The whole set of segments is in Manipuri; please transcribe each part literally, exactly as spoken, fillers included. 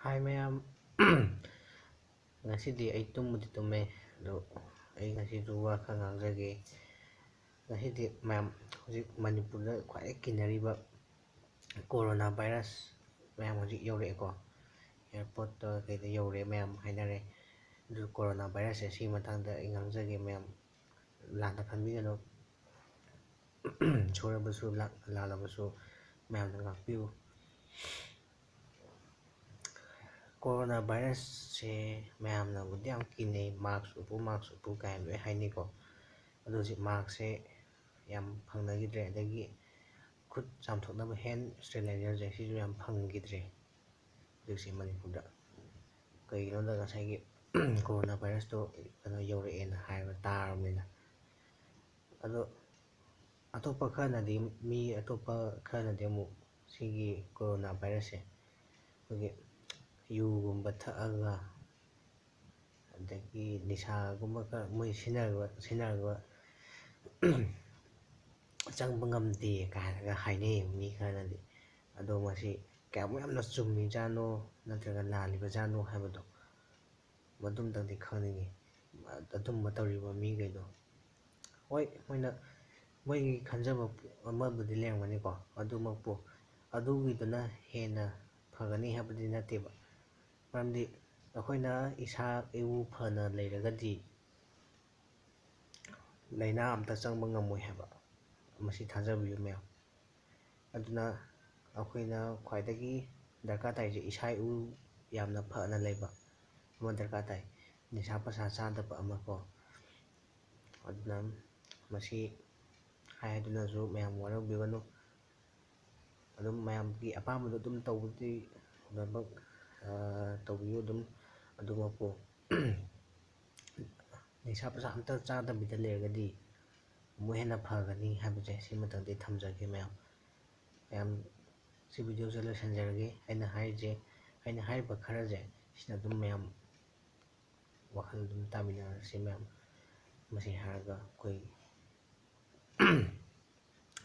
ꯍꯥꯏ ꯃꯌꯥꯝ, ꯉꯁꯤꯗꯤ ꯑꯩ ꯇꯨꯝꯕꯗꯤ ꯇꯨꯝꯃꯦ, ꯑꯗꯣ ꯑꯩ ꯉꯁꯤꯁꯨ ꯋꯥ ꯈꯔ ꯉꯥꯡꯖꯒꯦ꯫ ꯉꯁꯤꯗꯤ ꯃꯌꯥꯝ, ꯍꯧꯖꯤꯛ ꯃꯅꯤꯄꯨꯔꯗ ꯈ꯭ꯋꯥꯏꯗꯒꯤ ꯀꯤꯅꯔꯤꯕ ꯀꯣꯔꯣꯅꯥ ꯚꯥꯏꯔꯁ ꯃꯌꯥꯝ ꯍꯧꯖꯤꯛ ꯌꯧꯔꯛꯑꯦꯀꯣ, ꯑꯦꯌꯥꯔꯄꯣꯔꯠꯇ ꯀꯩꯗ ꯌꯧꯔꯦ ꯃꯌꯥꯝ ꯍꯥꯏꯅꯔꯦ꯫ ꯑꯗꯨ ꯀꯣꯔꯣꯅꯥ ꯚꯥꯏꯔꯁꯁꯦ ꯁꯤꯒꯤ ꯃꯇꯥꯡꯗ ꯑꯩ ꯉꯥꯡꯖꯒꯦ ꯃꯌꯥꯝ, ꯂꯥꯟꯅ ꯈꯟꯕꯤꯒꯅꯨ꯫ ꯁꯣꯏꯔꯕꯁꯨ ꯂꯥ-, ꯂꯥꯜꯂꯕꯁꯨ ꯃꯌꯥꯝꯅ ꯉꯥꯛꯄꯤꯌꯨ꯫ ꯀꯣꯔꯣꯅꯥ ꯚꯥꯏꯔꯁꯁꯦ ꯃꯌꯥꯝꯅꯕꯨꯗꯤ ꯌꯥꯝ ꯀꯤꯅꯩ, ꯃꯥꯛꯁ ꯎꯞꯄꯨ, ꯃꯥꯛꯁ ꯎꯞꯄꯨ ꯀꯥꯏꯅ ꯂꯣꯏ ꯍꯥꯏꯅꯩꯀꯣ꯫ ꯑꯗꯣ ꯍꯧꯖꯤꯛ ꯃꯥꯛꯁꯁꯦ ꯌꯥꯝ ꯐꯪꯅꯈꯤꯗ꯭ꯔꯦ, ꯑꯗꯒꯤ ꯈꯨꯠ ꯆꯥꯝꯊꯣꯛꯅꯕ ꯍꯦꯟ ꯁ꯭ꯇꯦꯔꯤꯂꯥꯏꯖꯔꯁꯦ ꯁꯤꯁꯨ ꯌꯥꯝ ꯐꯪꯈꯤꯗ꯭ꯔꯦ ꯍꯧꯖꯤꯛꯁꯦ ꯃꯅꯤꯄꯨꯔꯗ꯫ ꯀꯩꯒꯤꯅꯣꯗ ꯉꯁꯥꯏꯒꯤ ꯀꯣꯔꯣꯅꯥ ꯚꯥꯏꯔꯁꯇꯣ ꯀꯩꯅꯣ ꯌꯧꯔꯛꯑꯦꯅ ꯍꯥꯏꯕ ꯇꯥꯔꯕꯅꯤꯅ꯫ ꯑꯗꯣ ꯑꯇꯣꯞꯄ ꯈꯔꯅꯗꯤ, ꯃꯤ ꯑꯇꯣꯞꯄ ꯈꯔꯅꯗꯤ ꯑꯃꯨꯛ ꯁꯤꯒꯤ ꯀꯣꯔꯣꯅꯥ ꯚꯥꯏꯔꯁꯁꯦ ꯑꯩꯈꯣꯏꯒꯤ ꯌꯨꯒꯨꯝꯕ ꯊꯛꯑꯒ, ꯑꯗꯒꯤ ꯅꯤꯁꯥꯒꯨꯝꯕ ꯈꯔ ꯃꯣꯏ ꯁꯤꯖꯤꯟꯅꯔꯒ, ꯁꯤꯖꯤꯟꯅꯔꯒ ꯆꯪꯕ ꯉꯝꯗꯦ ꯀꯥꯏꯅꯒ ꯍꯥꯏꯅꯩ ꯃꯤ ꯈꯔꯅꯗꯤ꯫ ꯑꯗꯣ ꯃꯁꯤ ꯀꯌꯥꯃꯨꯛ ꯌꯥꯝꯅ ꯆꯨꯝꯃꯤꯖꯥꯠꯅꯣ ꯅꯠꯇ꯭ꯔꯒ ꯂꯥꯜꯂꯤꯕꯖꯥꯠꯅꯣ ꯍꯥꯏꯕꯗꯣ ꯃꯗꯨꯝꯇꯪꯗꯤ ꯈꯪꯅꯤꯡꯉꯤ꯫ ꯑꯗꯨꯝꯕ ꯇꯧꯔꯤꯕ ꯃꯤꯈꯩꯗꯣ, ꯍꯣꯏ, ꯃꯣꯏꯅ, ꯃꯣꯏꯒꯤ ꯈꯟꯖꯕ ꯑꯃꯕꯨꯗꯤ ꯂꯩꯔꯝꯒꯅꯤꯀꯣ, ꯑꯗꯨꯃꯛꯄꯨ ꯑꯗꯨꯒꯤꯗꯨꯅ ꯍꯦꯟꯅ ꯐꯒꯅꯤ ꯍꯥꯏꯕꯗꯤ ꯅꯠꯇꯦꯕ꯫ ꯃꯔꯝꯗꯤ ꯑꯩꯈꯣꯏꯅ ꯏꯁꯥ ꯏꯎ ꯐꯅ ꯂꯩꯔꯒꯗꯤ ꯂꯥꯏꯅꯥ ꯑꯝꯇ ꯆꯪꯕ ꯉꯝꯃꯣꯏ ꯍꯥꯏꯕ, ꯃꯁꯤ ꯊꯥꯖꯕꯤꯌꯨ ꯃꯌꯥꯝ꯫ ꯑꯗꯨꯅ ꯑꯩꯈꯣꯏꯅ ꯈ꯭ꯋꯥꯏꯗꯒꯤ ꯗꯔꯀꯥꯔ ꯇꯥꯏꯁꯦ ꯏꯁꯥ ꯏꯎ ꯌꯥꯝꯅ ꯐꯅ ꯂꯩꯕ ꯑꯃ ꯗꯔꯀꯥꯔ ꯇꯥꯏ, ꯅꯤꯁꯥ ꯄꯁꯥ ꯆꯥꯗꯕ ꯑꯃ ꯀꯣ꯫ ꯑꯗꯨꯅ ꯃꯁꯤ ꯍꯥꯏꯗꯨꯅꯁꯨ ꯃꯌꯥꯝ ꯋꯥꯔꯧꯕꯤꯒꯅꯨ꯫ ꯑꯗꯨꯝ ꯃꯌꯥꯝꯒꯤ ꯑꯄꯥꯝꯕꯗꯣ ꯑꯗꯨꯝ ꯇꯧꯕꯗꯤ ꯂꯣꯏꯅꯃꯛ, ꯑ, ꯇꯧꯕꯤꯌꯨ ꯑꯗꯨꯝ꯫ ꯑꯗꯨꯃꯛꯄꯨ ꯅꯤꯁꯥ ꯄꯁꯥ ꯑꯝꯇ ꯆꯥꯗꯕꯤꯗ ꯂꯩꯔꯒꯗꯤ ꯑꯃꯨꯛ ꯍꯦꯟꯅ ꯐꯒꯅꯤ ꯍꯥꯏꯕꯁꯦ ꯁꯤꯃꯇꯪꯗꯤ ꯊꯝꯖꯒꯦ ꯃꯌꯥꯝ꯫ ꯃꯌꯥꯝ, ꯁꯤ ꯚꯤꯗꯤꯑꯣꯁꯦ ꯂꯣꯏꯁꯤꯟꯖꯔꯒꯦ꯫ ꯑꯩꯅ ꯍꯥꯏꯔꯤꯁꯦ, ꯑꯩꯅ ꯍꯥꯏꯔꯤꯕ ꯈꯔꯁꯦ ꯁꯤꯅ ꯑꯗꯨꯝ ꯃꯌꯥꯝ ꯋꯥꯈꯜ ꯑꯗꯨꯝ ꯇꯥꯃꯤꯟꯅꯔꯁꯤ ꯃꯌꯥꯝ꯫ ꯃꯁꯤ ꯍꯥꯏꯔꯒ ꯑꯩꯈꯣꯏ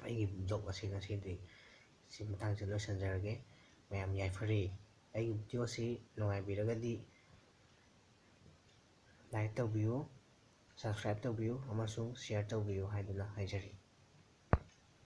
ꯑꯩꯒꯤ ꯚ꯭ꯂꯣꯒ ꯑꯁꯤ ꯉꯁꯤꯗꯤ ꯁꯤ ꯃꯇꯥꯡꯁꯤꯗ ꯂꯣꯏꯁꯤꯟꯖꯔꯒꯦ꯫ ꯃꯌꯥꯝ ꯌꯥꯏꯐꯔꯦ꯫ ꯑꯩꯒꯤ video ꯁꯤ ꯅꯨꯡꯉꯥꯏꯕꯤꯔꯒꯗꯤ like ꯇꯧꯕꯤꯌꯨ, subscribe ꯇꯧꯕꯤꯌꯨ ꯑꯃꯁꯨꯡ share ꯇꯧꯕꯤꯌꯨ ꯍꯥꯏꯗꯨꯅ ꯍꯥꯏꯖꯔꯤ꯫